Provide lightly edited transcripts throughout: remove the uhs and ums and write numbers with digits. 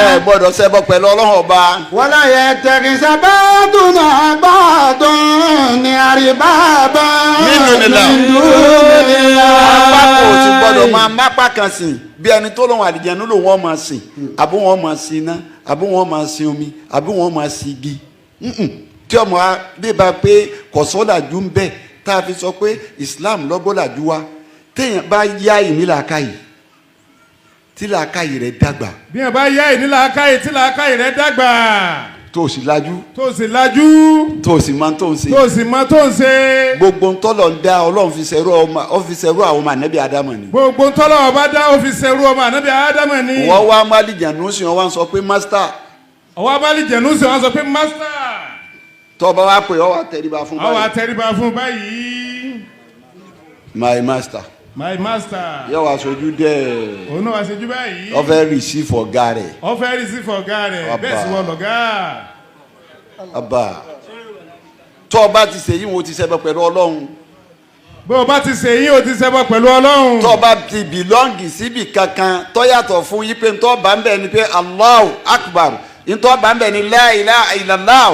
Ẹ gbọ́dọ̀ ṣẹbọ pẹ̀lú Ọlọ́run Ọba. ولا يتخذ بعضنا بعضا أربابا من دون الله. من دون الله. Apá kò sì gbọ́dọ̀ máa mápá kan sìn, bí ẹni tó lóun àlìjẹnu lòun ọ̀ máa sìn, àbí wọn máa sin iná, àbí wọn máa sin omi, àbí wọn máa sin igi. Tí ọmọ wa bí ba pé kọ̀sọ́làjú ń bẹ, tá a fi sọ pé Islam lọ́gbọ́làjú wa. Téèyàn bá yá ìnílàákàyè, tí làákàyè rẹ̀ dàgbà, Bí wọn bá yá ìnílàákàyè, tí làákàyè rẹ̀ dàgbà, tó o sì lajú, tó sì lajú, tó o sì máa tó ń ṣe, tó sì mọ tó ń ṣe, gbogbo ntọ́lọ̀ ń dá, Ọlọ́run fi ṣerú ọmọ, ó fi ṣerú àwọn ọmọ ànábì Ádámọ̀ ni. Gbogbo ntọ́lọ́wọ́ bá dá, ó fi ṣerú ọmọ ànábì Ádámọ̀ ni. Wọ́n wá málìjànú sí, wọn wá ń sọ pé master. Ọwọ́ abálìjẹ̀nú sí, wọn sọ pé master. Tó o bá wá pè ọ́, wá tẹríba fún Ọwọ́ báyìí. Àtẹríba fún báyìí. My master. My master. Yóò wá sojú dẹ́. Òun náà wá ṣojú báyìí. Ọ fẹ́ receive ọ̀gá rẹ̀. Ó fẹ́ receive ọ̀gá rẹ̀. Ọba. Bẹ́ẹ̀ sì wọ́n lọ̀gá. Ọba, tó o bá ti ṣèyí, wọn ti ṣẹbọ pẹ̀lú Ọlọ́run. Bó o bá ti ṣe yín, o ti ṣẹbọ pẹ̀lú Ọlọ́run. Tó o bá ti belong síbi kankan tó yàtọ̀ fún yí pé ntọ́ bá ń bẹ̀ ni pé Allahu Akbar, ntọ́ bá ń bẹ̀ ni la ilaha illallah,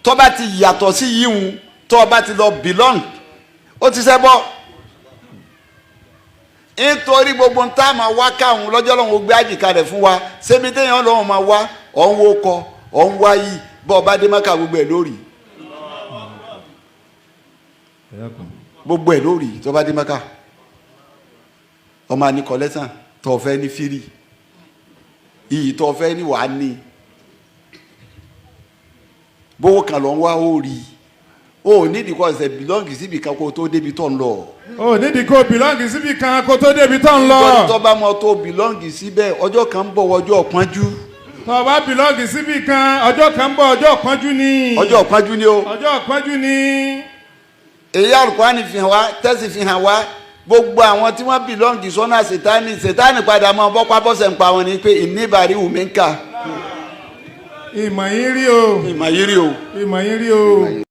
tó bá ti yàtọ̀ sí yíwun, tó o bá ti lọ belong, ó ti ṣẹbọ, nítorí gbogbo ń tá a máa wá káwọn lọ́jọ́ lọ́hùn ó gbé àjìká rẹ̀ fún wa. Ṣébi téèyàn lọ́hùn máa wá, ọ̀ ń wo kọ, ọ̀ ń wá yìí, bọ́ ọ bá dé Mákà, gbogbo ẹ̀ lórí, gbogbo ẹ̀ lórí. Tó bá dé Mákà, ọmọ àní kọ́lẹ́tàn tó fẹ́ ní fírì, iyì tó fẹ́ ní wàá ní, bówó kan lọ ń wá, ó rí o. Nídìí kọ́ ẹsẹ̀ belong síbi kan kó tó débi tó ń lọ. O nídìí kó belong síbi kan kó tó débi tó ń lọ. Nítorí tó bá mọ tó belong síbẹ̀, ọjọ́ kan ń bọ̀, ọjọ́ ọ̀pọ́njú. Tó bá belong síbi kan, ọjọ́ kan ń bọ̀, ọjọ́ ọ̀pọ́njú ni. Ọjọ́ ọ̀pọ́njú ni o. Ọjọ́ ọ̀pọ́njú ni. Èyí Àlùkùránì fi hàn wá, tẹ́sí fi hàn wá, gbogbo àwọn tí wọ́n belong sọ́nà sètáni, sètáni padà mọ́ bọ́pá bọ́sẹ̀ ń pa wọn ni pé ìníbàrí wù mí ń kà. Ìmọ̀ yín rí o. Ìmọ̀ yìí rí o. Ìmọ̀ yín rí o.